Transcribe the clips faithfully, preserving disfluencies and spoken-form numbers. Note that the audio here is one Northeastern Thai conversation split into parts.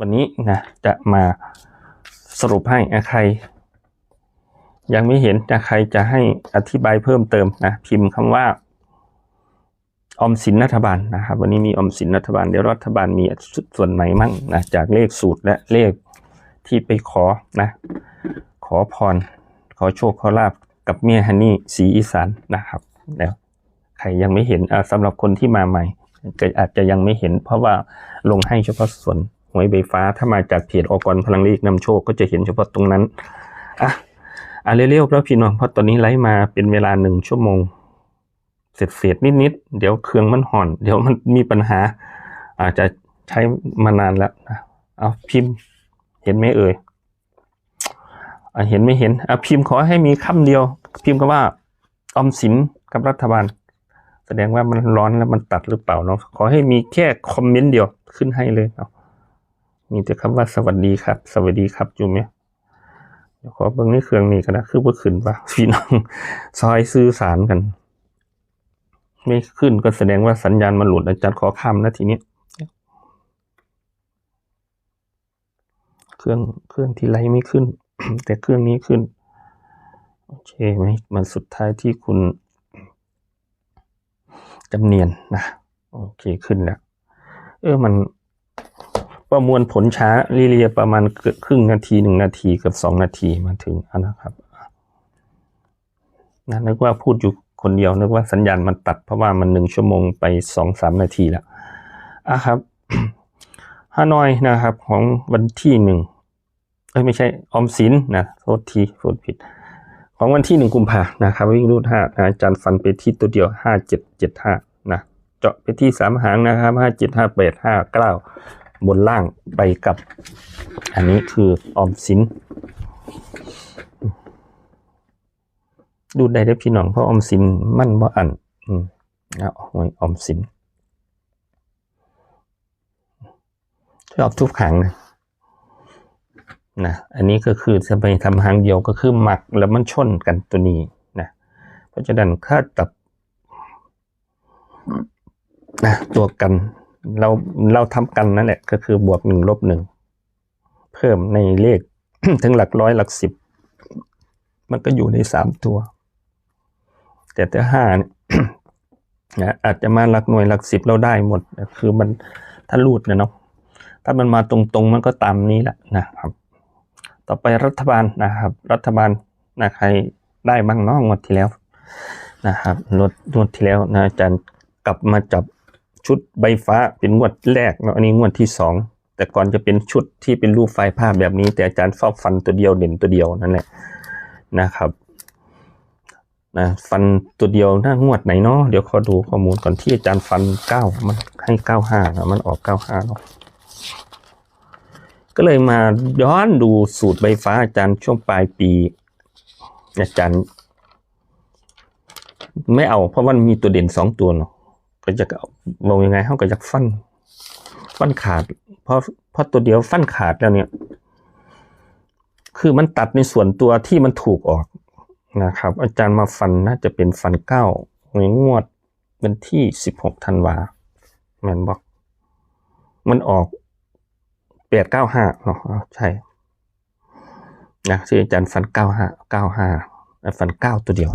วันนี้นะ จะมาสรุปให้อ่ะ ใครยังไม่เห็นนะ ใครจะให้อธิบายเพิ่มเติมนะ พิมพ์คำว่าออมสินรัฐบาลนะครับ วันนี้มีออมสินรัฐบาล เดี๋ยวรัฐบาลมีส่วนไหนมั่งนะ จากเลขสูตรและเลขที่ไปขอนะ ขอพร ขอโชคขอลาภกับแม่ฮันนี่ศรีอีสานนะครับ แล้วใครยังไม่เห็นอ่ะ สำหรับคนที่มาใหม่ ก็อาจจะยังไม่เห็น เพราะว่าลงให้เฉพาะส่วนหวยใบฟ้า ถ้ามาจากเพจ อกรพลังเลขนำโชค ก็จะเห็นเฉพาะตรงนั้นอ่ะ อ่ะเร็วๆแล้วพี่น้อง เพราะตอนนี้ไลฟ์มาเป็นเวลาหนึ่งชั่วโมง เศษๆนิดๆ เดี๋ยวเครื่องมันห่อน เดี๋ยวมันมีปัญหา อาจจะใช้มานานแล้วนะ เอาพิมพ์ เห็นไหมเอ่ย อ่ะ เห็นไม่เห็น อ่ะ พิมพ์ขอให้มีคำเดียว พิมพ์คำว่าออมสินกับรัฐบาล แสดงว่ามันร้อนแล้วมันตัดหรือเปล่าเนาะ ขอให้มีแค่คอมเมนต์เดียวขึ้นให้เลยเนาะ มีแต่คำว่าสวัสดีครับ สวัสดีครับอยู่ไหม เดี๋ยวขอเบิ่งในเครื่องนี้กันนะ คือบ่ขึ้นวะ พี่น้อง ซอยสื่อสารกัน ไม่ขึ้นก็แสดงว่าสัญญาณมันหลุด อาจารย์ขอข้ามนะทีนี้ เครื่อง เครื่องที่ไลฟ์ไม่ขึ้น แต่เครื่องนี้ขึ้น โอเคไหม มันสุดท้ายที่คุณจำเนียนนะ โอเค ขึ้นแล้ว เออ มันประมวลผลช้า เรียๆประมาณเกือบครึ่งนาที หนึ่งนาที เกือบสองนาทีมาถึงอ่ะนะครับ นะ นึกว่าพูดอยู่คนเดียว นึกว่าสัญญาณมันตัด เพราะว่ามันหนึ่งชั่วโมงไปสองสามนาทีแล้วอ่ะครับ ฮานอยนะครับ ของวันที่หนึ่ง เอ้ย ไม่ใช่ ออมสินนะ โทษที พูดผิด ของวันที่หนึ่งกุมภานะครับ วิ่งรูดห้านะ อาจารย์ฟันไปที่ตัวเดียว ห้าเจ็ดเจ็ดห้านะ เจาะไปที่สามหางนะครับ ห้าเจ็ด ห้าแปด ห้าเก้า บนล่างไปกลับ อันนี้คือออมสิน รูดได้เด้อพี่น้อง เพราะออมสินมันบ่อั้น อืม เอาหวยออมสิน ชอบทุกหางนะ นะ อันนี้ก็คือจะไปทำหางเดียวก็คือมักแล้วมันชนกันตัวนี้นะ เพราะฉะนั้นค่าตัดนะ ตัวกัน เรา เราทำกันนั่นแหละ ก็คือบวกหนึ่งลบหนึ่ง เพิ่มในเลข ทั้งหลักร้อยหลักสิบ มันก็อยู่ในสามตัว แต่ถ้าห้าเนี่ย นะอาจจะมาหลักหน่วยหลักสิบเราได้หมด คือมัน ถ้ารูดนะเนาะ ถ้ามันมาตรงๆ มันก็ตามนี้แหละนะครับ ต่อไปรัฐบาลนะครับ รัฐบาลนะ ใครได้บ้างเนาะงวดที่แล้วนะครับ งวด งวดที่แล้วนะ อาจารย์กลับมาจับชุดใบฟ้าเป็นงวดแรกเนาะ อันนี้งวดที่สอง แต่ก่อนจะเป็นชุดที่เป็นรูปไฟล์ภาพแบบนี้ แต่อาจารย์ชอบฟันตัวเดียว เด่นตัวเดียวนั่นแหละนะครับ นะ ฟันตัวเดียวนะ งวดไหนเนาะ เดี๋ยวขอดูข้อมูลก่อน ที่อาจารย์ฟันเก้า มันให้เก้าห้านะ มันออกเก้าห้าเนาะ ก็เลยมาย้อนดูสูตรใบฟ้าอาจารย์ช่วงปลายปี อาจารย์ ไม่เอา เพราะมันมีตัวเด่นสองตัวเนาะ ก็จะเอา บอกยังไง เขาก็อยากฟัน ฟันขาด เพราะ เพราะตัวเดียวฟันขาดแล้วเนี่ย คือมันตัดในส่วนตัวที่มันถูกออกนะครับ อาจารย์มาฟันน่าจะเป็นฟันเก้า ในงวดวันที่สิบหกธันวา แม่นบ่ มันออกแปดเก้าห้าเนาะ อ้าว ใช่ นะ ที่อาจารย์ฟันเก้าห้า เก้าห้า อ่ะ ฟันเก้าตัวเดียว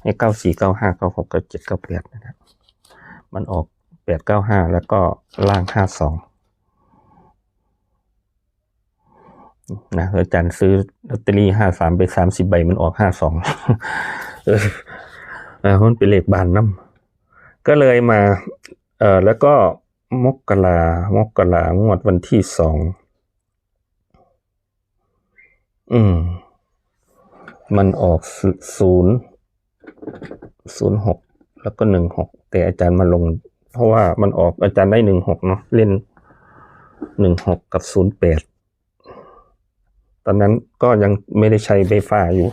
ให้เก้าสี่ เก้าห้า เก้าหก เก้าเจ็ด เก้าแปด นะครับ มันออกแปดเก้าห้า แล้วก็ล่างห้าสอง นะ อาจารย์ซื้อลอตเตอรี่ห้าสามไปสามสิบใบ มันออกห้าสอง เออ อ่า มันเป็นเลขบานนำ ก็เลยมา เอ่อ แล้วก็มกรา มกรา งวดวันที่สอง อืม มันออกศูนย์ ศูนย์หก แล้วก็หนึ่งหก แต่อาจารย์มาลง เพราะว่ามันออก อาจารย์ได้หนึ่งหกเนาะ เล่นหนึ่งหกกับศูนย์แปด ตอนนั้นก็ยังไม่ได้ใช้ไฟฟ้าอยู่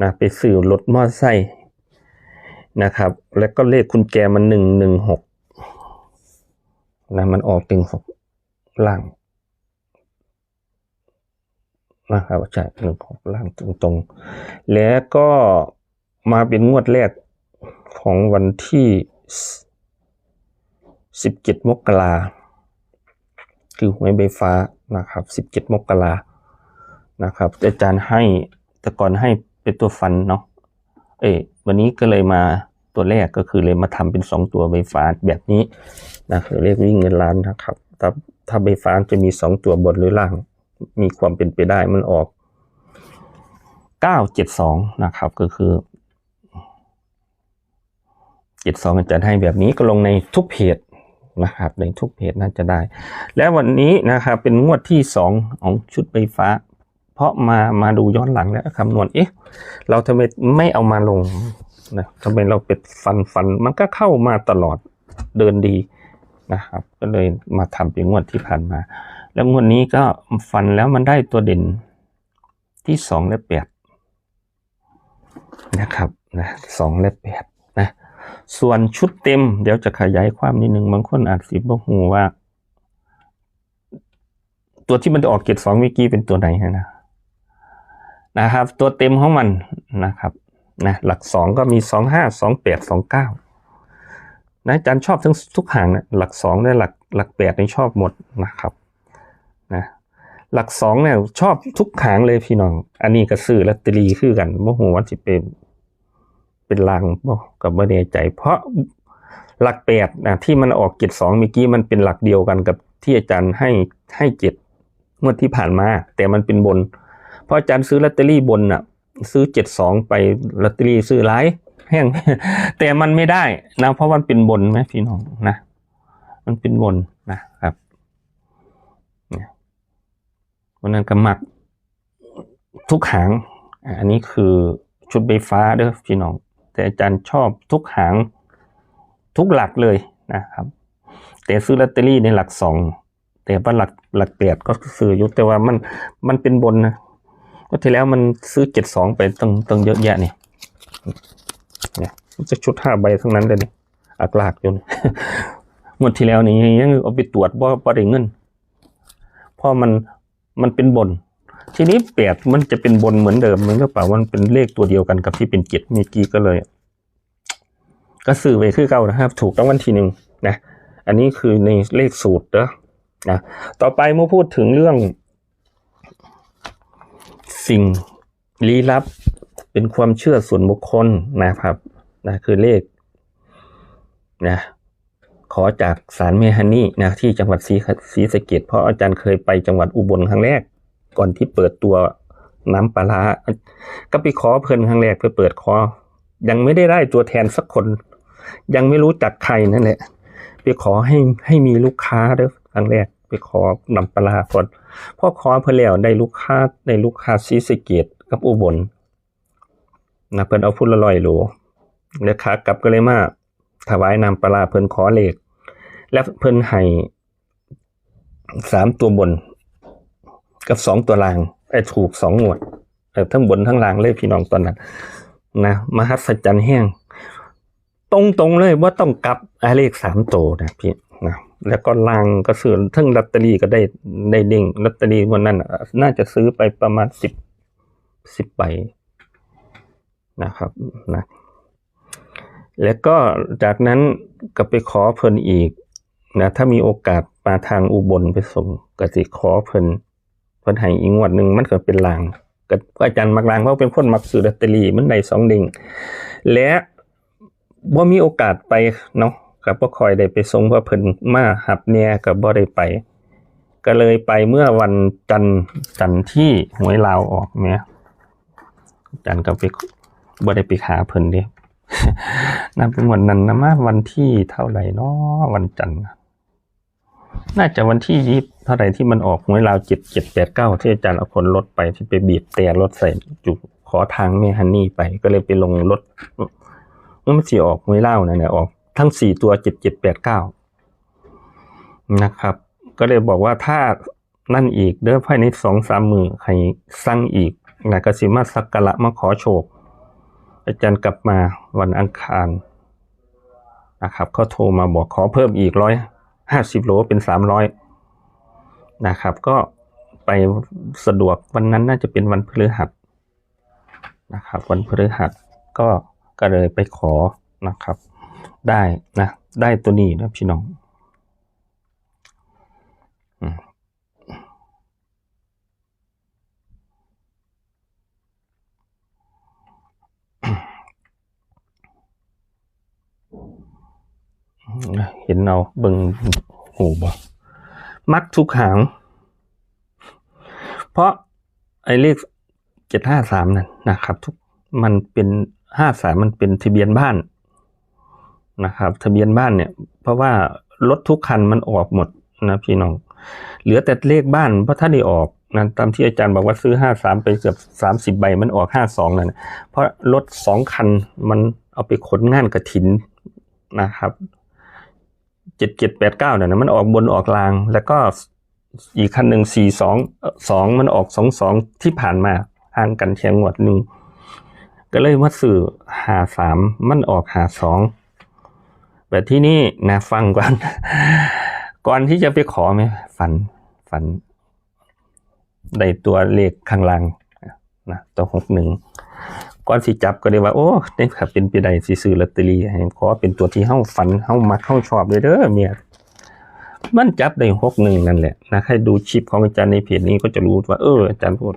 นะ ไปซื้อรถมอเตอร์ไซค์นะครับ แล้วก็เลขกุญแจมันหนึ่งหนึ่งหกนะ มันออกหนึ่งหกล่างนะครับ ใช่ หนึ่งหกล่างตรงๆ แล้วก็มาเป็นงวดแรกของวันที่สิบเจ็ดมกรา คือหวยใบฟ้านะครับ สิบเจ็ด มกรานะครับ อาจารย์ให้ แต่ก่อนให้เป็นตัวฟันเนาะ เอ้ยวันนี้ก็เลยมาตัวแรกก็คือเลยมาทำเป็นสองตัวใบฟ้าแบบนี้นะ คือเลขวิ่งเงินล้านนะครับ ถ้าถ้าใบฟ้าจะมีสองตัวบนหรือล่าง มีความเป็นไปได้มันออก เก้าเจ็ดสอง นะครับ ก็คือ เจ็ดสอง อาจารย์ให้แบบนี้ก็ลงในทุกเพจนะครับ ในทุกเพจน่าจะได้ และวันนี้นะครับ เป็นงวดที่สองของชุดใบฟ้า เพราะมามาดูย้อนหลังแล้วคำนวณ เอ๊ะ เราทำไมไม่เอามาลงนะทำไมเราไปฟันฟัน มันก็เข้ามาตลอด เดินดีนะครับ ก็เลยมาทำเป็นงวดที่ผ่านมา แล้วงวดนี้ก็ฟันแล้วมันได้ตัวเด่นที่สองและแปดนะครับ นะ สองและแปดนะ ส่วนชุดเต็ม เดี๋ยวจะขยายความนิดนึง บางคนอาจสิบ่ฮู้ว่า ตัวที่มันจะออก เจ็ดสอง เมื่อกี้เป็นตัวไหนนะ นะครับ ตัวเต็มของมันนะครับ นะ หลักสองก็มี สองห้า สองแปด สองเก้า นะ อาจารย์ชอบทั้งทุกหางนะ หลักสองและหลักหลักแปดนี่ชอบหมดนะครับ นะ หลักสองเนี่ยชอบทุกหางเลยพี่น้อง อันนี้ก็ซื้อลอตเตอรี่คือกัน บ่ฮู้ว่าสิเป็น เป็นล่างบ่ ก็บ่แน่ใจ เพราะหลักแปดนะ ที่มันออก เจ็ดสอง เมื่อกี้มันเป็นหลักเดียวกันกับที่อาจารย์ให้ ให้ เจ็ด งวดที่ผ่านมา แต่มันเป็นบน เพราะอาจารย์ซื้อลอตเตอรี่บนน่ะ ซื้อ เจ็ดสอง ไป ลอตเตอรี่ซื้อหลายแฮง แต่มันไม่ได้นะ เพราะมันเป็นบนไหมพี่น้องนะ มันเป็นบนนะครับ เนี่ย วันนั้นก็มักทุกหาง อ่ะ อันนี้คือชุดใบฟ้าเด้อพี่น้อง แต่อาจารย์ชอบทุกหาง ทุกหลักเลยนะครับ แต่ซื้อลอตเตอรี่ในหลักสอง แต่ว่าหลักหลักแปดก็ซื้ออยู่ แต่ว่ามันมันเป็นบนนะ งวดที่แล้วมันซื้อ เจ็ดสอง ไปตั้งตั้งเยอะแยะนี่ เนี่ย มันจะชุดห้าใบทั้งนั้นเลยนี่ อักลากอยู่นี่ งวดที่แล้วนี่ยังเอาไปตรวจบ่บ่ได้เงิน เพราะมันมันเป็นบน ทีนี้แปดมันจะเป็นบนเหมือนเดิมมันหรือเปล่า มันเป็นเลขตัวเดียวกันกับที่เป็น เจ็ด เมื่อกี้ก็เลย ก็ซื้อไว้คือเก่านะครับ ถูกรางวัลที่หนึ่งนะ อันนี้คือในเลขสูตรเด้อนะ ต่อไปมาพูดถึงเรื่อง สิ่งลี้ลับ เป็นความเชื่อส่วนบุคคลนะครับ นะ คือเลขนะ ขอจากศาลแม่ฮันนี่นะ ที่จังหวัดศรีศรีสะเกษ เพราะอาจารย์เคยไปจังหวัดอุบลครั้งแรก ก่อนที่เปิดตัวน้ำปลาร้า ก็ไปขอเพิ่นครั้งแรก ไปเปิดขอ ยังไม่ได้ได้ตัวแทนสักคน ยังไม่รู้จักใครนั่นแหละ ไปขอให้ให้มีลูกค้าเด้อ ครั้งแรกไปขอน้ำปลาร้าก่อน พอขอเพิ่นแล้วได้ลูกค้า ได้ลูกค้าศรีสะเกษกับอุบลนะ เพิ่นเอาพุ้นละร้อยโหล แล้วขากลับก็เลยมาถวายน้ำปลาร้าเพิ่นขอเลข และเพิ่นให้สามตัวบน กับสองตัวล่าง ไอ้ถูกสองงวด เออ ทั้งบนทั้งล่างเลยพี่น้องตอนนั้นนะ มหัศจรรย์แฮง ตรงๆเลย บ่ต้องกลับ อ่ะ เลขสามตัวนะพี่นะ แล้วก็ล่างก็ซื้อ ทั้งลอตเตอรี่ก็ได้ ได้เด้ง ลอตเตอรี่งวดนั้นน่ะ น่าจะซื้อไปประมาณ สิบ สิบใบนะครับ นะ แล้วก็จากนั้นก็ไปขอเพิ่นอีกนะ ถ้ามีโอกาสมาทางอุบลไปส่ง ก็สิขอเพิ่น เพิ่นให้อีกงวดหนึ่ง มันก็เป็นล่าง ก็อาจารย์มักล่าง เพราะเป็นคนมักซื้อลอตเตอรี่ มันได้สองเด้ง และบ่มีโอกาสไปเนาะ ก็บ่ค่อยได้ไปส่ง เพราะเพิ่นมารับแหน่ ก็บ่ได้ไป ก็เลยไปเมื่อวันจันทร์ จันทร์ที่หวยลาวออกแหม อาจารย์ก็ไป บ่ได้ไปหาเพิ่นเด้ นับเป็นวันนั้นนะ มาวันที่เท่าไหร่เนาะ วันจันทร์ น่าจะวันที่ยี่สิบเท่าไหร่ที่มันออกหวยลาว เจ็ดเจ็ดแปดเก้า ที่อาจารย์เอาคนรถไป ที่ไปบีบแตรรถใส่อยู่ขอทางแม่ฮันนี่ไป ก็เลยไปลงรถ มันสิออกหวยลาวนั่นแหละ ออกทั้งสี่ตัว เจ็ดเจ็ดแปดเก้า นะครับ ก็เลยบอกว่าถ้านั่นอีกเด้อ ภายในสองสามมื้อให้สั่งอีก แล้วก็สิมาสักการะมาขอโชค อาจารย์กลับมาวันอังคารนะครับ เขาโทรมาบอกขอเพิ่มอีก ร้อยห้าสิบโหล เป็น สามร้อย นะครับ ก็ไปสะดวกวันนั้น น่าจะเป็นวันพฤหัสนะครับ วันพฤหัส ก็ ก็เลยไปขอนะครับ ได้นะ ได้ตัวนี้นะพี่น้อง อืม เห็นเอาเบิ่ง หูบ่ มักทุกหาง เพราะไอ้เลขเจ็ดห้าสามนั่นนะครับ ทุกมันเป็นห้าสามมันเป็นทะเบียนบ้านนะครับ ทะเบียนบ้านเนี่ย เพราะว่ารถทุกคันมันออกหมดนะพี่น้อง เหลือแต่เลขบ้านเพราะท่านได้ออกนะ ตามที่อาจารย์บอกว่าซื้อห้าสามไปเกือบสามสิบใบ มันออกห้าสองนั่นนะ เพราะรถสองคันมันเอาไปขนงานกฐินนะครับ เจ็ดเจ็ดแปดเก้าเนี่ยนะ มันออกบนออกล่าง แล้วก็อีกคันหนึ่งสี่สองสอง มันออกสองสองที่ผ่านมา ห่างกันแค่งวดหนึ่ง ก็เลยมาซื้อห้าสาม มันออกห้าสอง แบบที่นี่นะ ฟังก่อน ก่อนที่จะไปขอไหม ฝัน ฝัน ได้ตัวเลขข้างล่างนะ ตัวหกหนึ่ง ก่อนสิจับก็ได้ว่า โอ้ นี่ถ้าเป็นไปได้สิซื้อลอตเตอรี่ให้ ขอเป็นตัวที่เฮาฝัน เฮามัก เฮาชอบเลยเด้อเมีย มันจับได้หกหนึ่งนั่นแหละนะ ใครดูคลิปของอาจารย์ในเพจนี้ก็จะรู้ว่า เออ อาจารย์พูด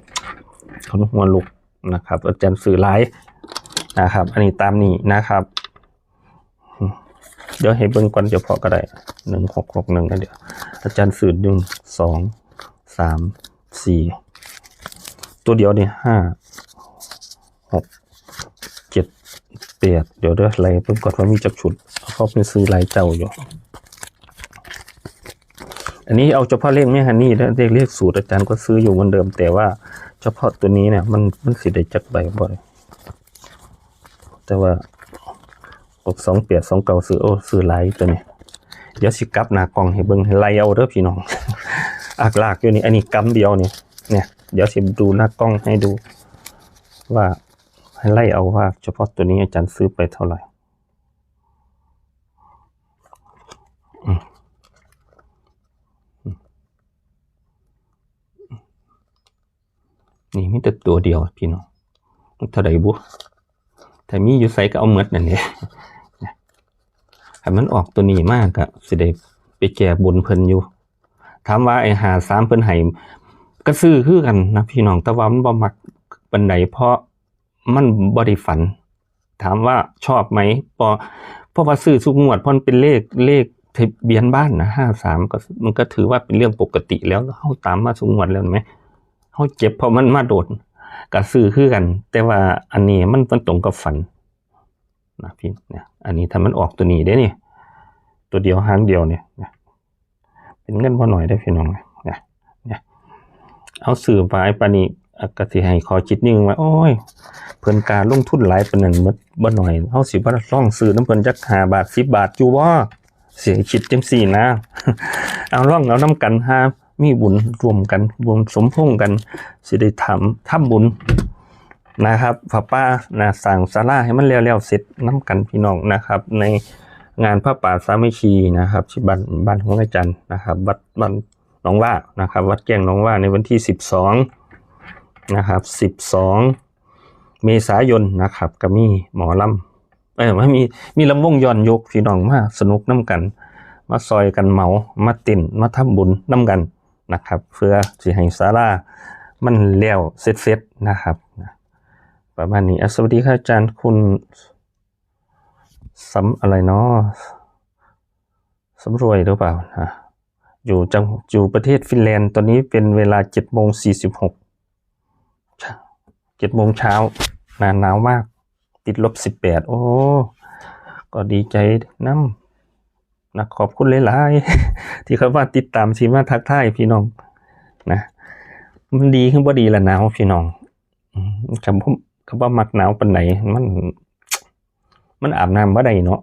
คนหัวลุกนะครับ อาจารย์ซื้อหลายนะครับ อันนี้ตามนี้นะครับ เดี๋ยวให้เบิ่งก่อนเฉพาะก็ได้ หนึ่งหกหกหนึ่ง นะ เดี๋ยว อาจารย์ซื้อหนึ่ง สอง สาม สี่ ตัวเดียวนี่ ห้า หก เจ็ด แปด เดี๋ยวเด้อ ไล่เบิ่งก่อนว่ามีจักชุด เพราะเป็นซื้อหลายเจ้าอยู่ อันนี้เอาเฉพาะเลขแม่ฮันนี่นะ เลข เลขสูตรอาจารย์ก็ซื้ออยู่เหมือนเดิม แต่ว่าเฉพาะตัวนี้เนี่ย มัน มันสิได้จักใบบ่ได้ แต่ว่า ออกสองแปด สองเก้า ซื้อ โอ้ ซื้อหลายตัวนี้ เดี๋ยวสิกลับหน้ากล้องให้เบิ่ง ให้ไล่เอาเด้อพี่น้อง อักลากอยู่นี่ อันนี้กำเดียวนี่ เนี่ย เดี๋ยวสิดูหน้ากล้องให้ดู ว่าให้ไล่เอาว่าเฉพาะตัวนี้อาจารย์ซื้อไปเท่าไหร่ อืม อืม นี่มีแต่ตัวเดียวพี่น้อง เท่าใดบุ ถ้ามีอยู่ไสก็เอาหมดนั่นแหละ ถ้ามันออกตัวนี้มาก็สิได้ไปแก้บนเพิ่นอยู่ ถามว่าไอ้ห้าสามเพิ่นให้ ก็ซื้อคือกันนะพี่น้อง แต่ว่ามันบ่มักปานใด เพราะมันบ่ได้ฝัน ถามว่าชอบไหม บ่ เพราะว่าซื้อทุกงวด เพราะมันเป็นเลข เลขทะเบียนบ้านนะ ห้าสาม ก็ มันก็ถือว่าเป็นเรื่องปกติแล้ว เฮาตามมาทุกงวดแล้วแม่นบ่ เฮาเจ็บเพราะมันมาโดน ก็ซื้อคือกัน แต่ว่าอันนี้มัน มันตรงกับฝันนะพี่ เนี่ย อันนี้ถ้ามันออกตัวนี้เด้นี่ ตัวเดียวหางเดียวเนี่ย เนี่ย เป็นเงินบ่น้อยเด้อพี่น้อง เนี่ย เนี่ย เอาซื้อหลายปานนี้ อ่ะ ก็สิให้ข้อคิดหนึ่งว่า โอ้ย เพิ่นกล้าลงทุนหลายปานนั้นหมดบ่น้อย เฮาสิบ่ลองซื้อนำเพิ่นจักห้าบาท สิบบาทอยู่บ่ สิให้คิดจังซี่นะ เอาลองเอานำกัน หามีบุญร่วมกัน บุญสมพงษ์กัน สิได้ทำ ทำบุญนะครับ ผ้าป่านะ สร้างศาลาให้มันแล้วๆเสร็จนำกันพี่น้องนะครับ ในงานผ้าป่าสามัคคีนะครับ ที่บ้าน บ้านของอาจารย์นะครับ วัด บ้านหนองว่านะครับ วัดแก้งหนองว่า ในวันที่สิบสองนะครับ สิบสองเมษายนนะครับ ก็มีหมอลำ เออ มันมี มีลำวงย้อนยุค พี่น้องมาสนุกนำกัน มาซอยกันเหมา มาเต้น มาทำบุญนำกันนะครับ เพื่อสิให้ศาลามันแล้วเสร็จๆนะครับ ประมาณนี้ อ่ะ สวัสดีครับอาจารย์ คุณสำอะไรเนาะ สำรวยหรือเปล่านะ อยู่จัง อยู่ประเทศฟินแลนด์ ตอนนี้เป็นเวลาเจ็ดโมงสี่สิบหก เจ็ดโมงเช้านะ หนาวมาก ติดลบสิบแปด โอ้ ก็ดีใจนำนะ ขอบคุณหลายๆ ที่เข้ามาติดตาม ที่มาทักทายพี่น้องนะ มันดีขึ้นบ่ดีละหนาวพี่น้อง อืม ก็บ่ ก็บ่มักหนาวปานใด มัน มันอาบน้ำบ่ได้เนาะ